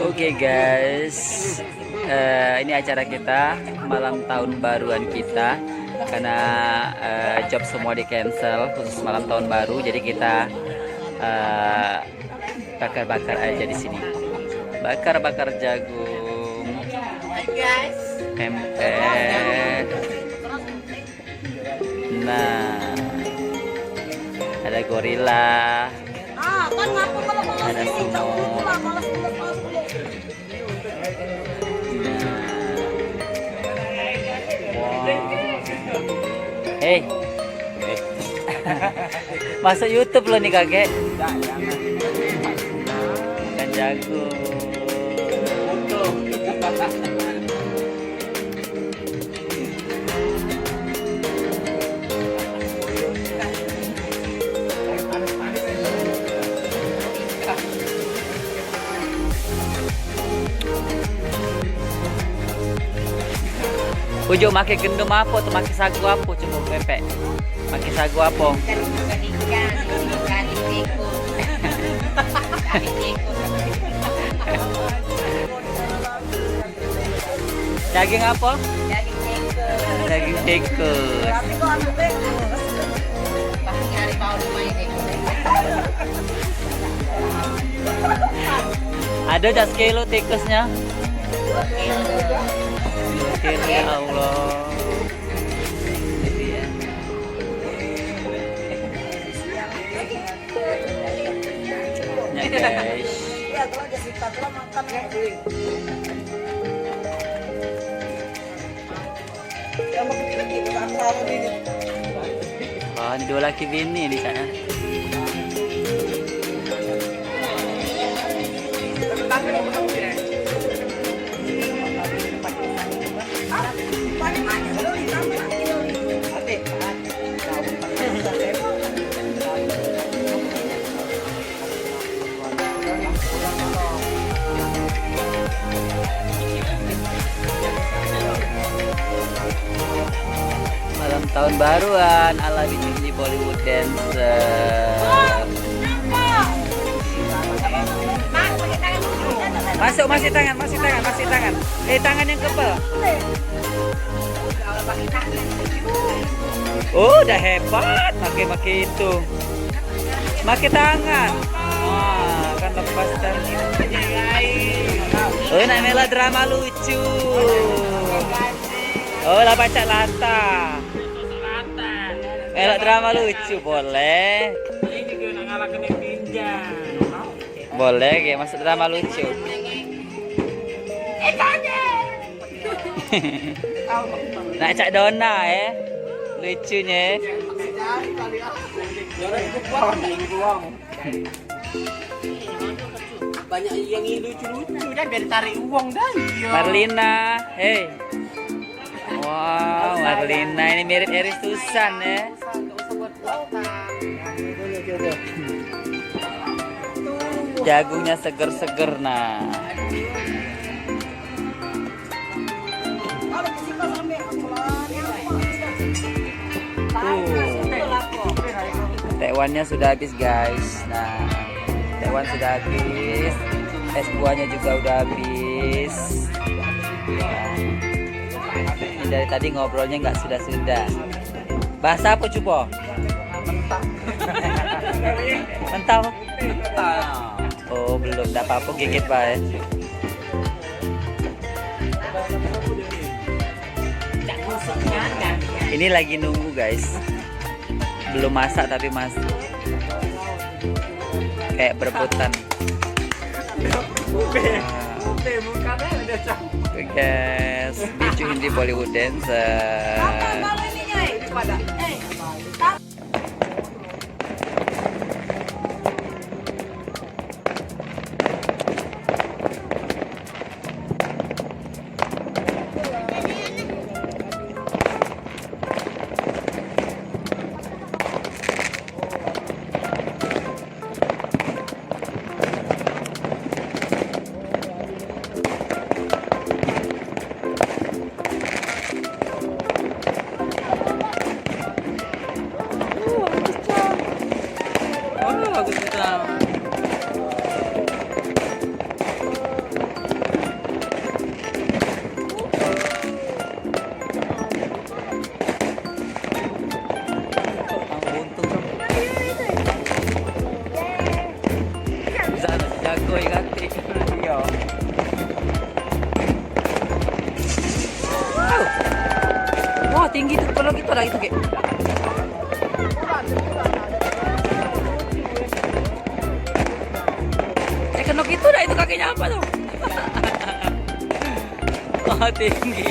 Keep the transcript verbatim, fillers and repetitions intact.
Oke guys, eh, ini acara kita malam tahun baruan kita karena eh, job semua di cancel khusus malam tahun baru, jadi kita eh, bakar-bakar aja di sini, bakar-bakar jagung, pempek. Nah, ada gorila. Ah, kan ngaku kalau malas ada ini, semua. Tahu dulu lah, malas, malas, malas, malas. Nah. Wah. Hei. Masuk YouTube lo nih, Kakek. Makan jagung. Ujuk make gendum apo tu, make sagu apo, cubo pepek. Make sagu apo? Ikan, ikan, ikan, ikan, ikan, ikan. Daging apo? Daging tikus. Daging tikus. Tapi kok anu tikus? Pas nyari bau rumah ini. Ada cak sekilo tikusnya? Dua kilo. Dua kilo, ya Allah. Ya, guys. Wah, ini dua laki bini di sana. Malam tahun baruan ala bikin di Bollywood Dancer. Masuk, masih tangan, masih tangan, masih tangan. Eh, tangan yang kebal. Oh, dah hebat, pakai-pakai itu. Make tangan. Wah, kan lepas tangan. Oh, nak melak drama lucu. Oh, lah baca lata. Melak drama lucu, boleh. Boleh, ke masuk drama lucu. Nak cak Dona, eh. Lucunye. Banyak yang lucu-lucu dah, biar tarik uang dah. Iya. Marlina, hei. Wow, Marlina ini mirip Eris Tusan, ya. Jagungnya seger-seger, nah. Tuh. Tekwannya sudah habis, guys. Nah, tekwan sudah habis. Es buahnya juga udah habis. Nah, ini dari tadi ngobrolnya nggak sudah-sudah. Bahasa apa, cubo? Mentah. Mentah apa? Mentah. Oh, belum. Ndak apa-apa, gigit bae. Ini lagi nunggu, guys. Belum masak tapi mas kayak berebutan. Oke, guys, Biju Hindi Bollywood Dancer. Iyo. Wow. Wah, tinggi tu. Kalau gitu lah itu, Kek. Eh, kena gitu dah itu kakinya apa tu? Wah, tinggi.